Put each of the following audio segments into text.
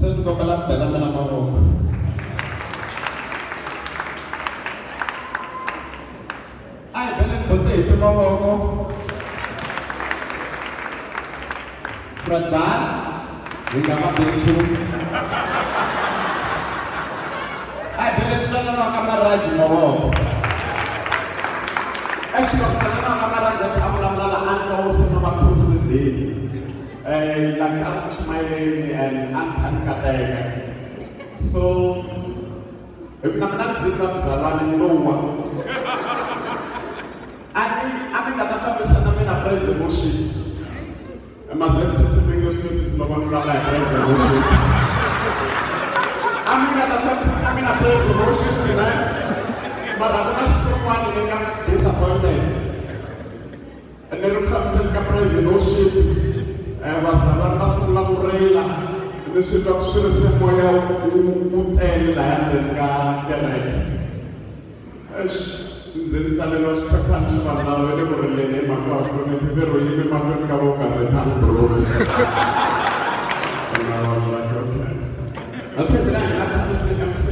Se ni kombela mi bela mina mavoko. A hi beleni bote hi mavoko. Fred Bar, hi nga va beli nchumu. A hi beleni twanana wa ka Maraji mavoko. Actually, loko twanana wa ka Maraji a vulavula la a ni twa wo sima maphurusendeni. Like a ku chumayeleni and a ni kha ni kateka. So hi ku na mina ndzi nga muzalwane ni lowa. A ni a ni nga ta fambisa na mina praise and worship. Mazenzisi mi nge swi twisisi loko ni vulavula hi praise and worship. A ni nga ta fambisa na mina praise and worship mina. Mara ku na siku rin'wana ni nga disappointed. Ni ri ku fambiseni ka praise and worship, vazalwana va sungula ku rila ni swi twa swi ri se moya wu tele laya ndzeni ka kereke. Eish, ndzi ni tsaleriwa xiphephana xo vanhu lava va le ku rileni hi mhaka ya ku ni ve ro yime mahlweni ka vo Gazetani Bruni. And I was like, okay. Okay, mina hi nga Thabiso MC,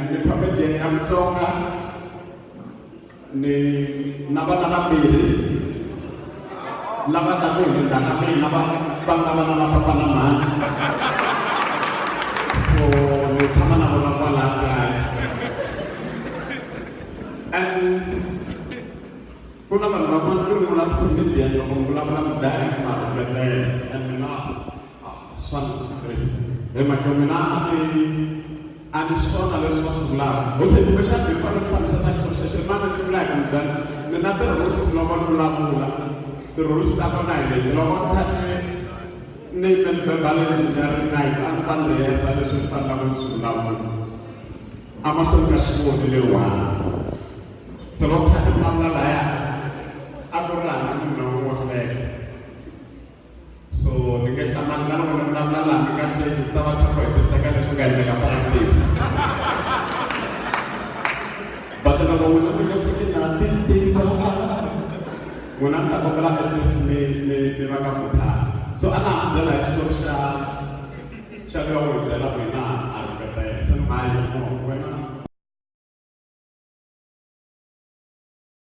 ni comedian ya Mutsonga. Ni na vana vambirhi lava taka hi le ndzhaku ka mina va va nga vana va papa na mhani so ni tshama na vona kwalaya kaya and ku na vanhu van'wana ku ri n'wina comedian loko mi vulavula mi dlaya hi marhumbetelo and mina swa ni hi mhaka mina a ni a ni swona leswi va swi vulaka. Okay, kumbexana before ni hlamusela xitori xexo, ma ni sungula hi ku ni byela ni na ti-rules loko ni vulavula. Ti-rules ta kona hi leti, loko ni kha ni ni yime ni verbal engineering night a ni ta ni rehearsa leswi ni fanelaka ni swi vulavula emahlweni ka xivoni leyiwani. Se loko ni kha ni vulavula laya a ku ri hava munhu na wun'we wo hleka. So ni nge hlamali na loko ni vulavula laha ni nga hleki ku ta va kha ku hetiseka leswi nga endleka practice. But loko n'wina mi nga hleki na ti tiva n'wina ni ta kombela at least mi mi mi va ka vutlhari. So a na ha mi byela hi xitori xa xa luya wo hi byela ku hina a rhuketela se ni hayi no wena.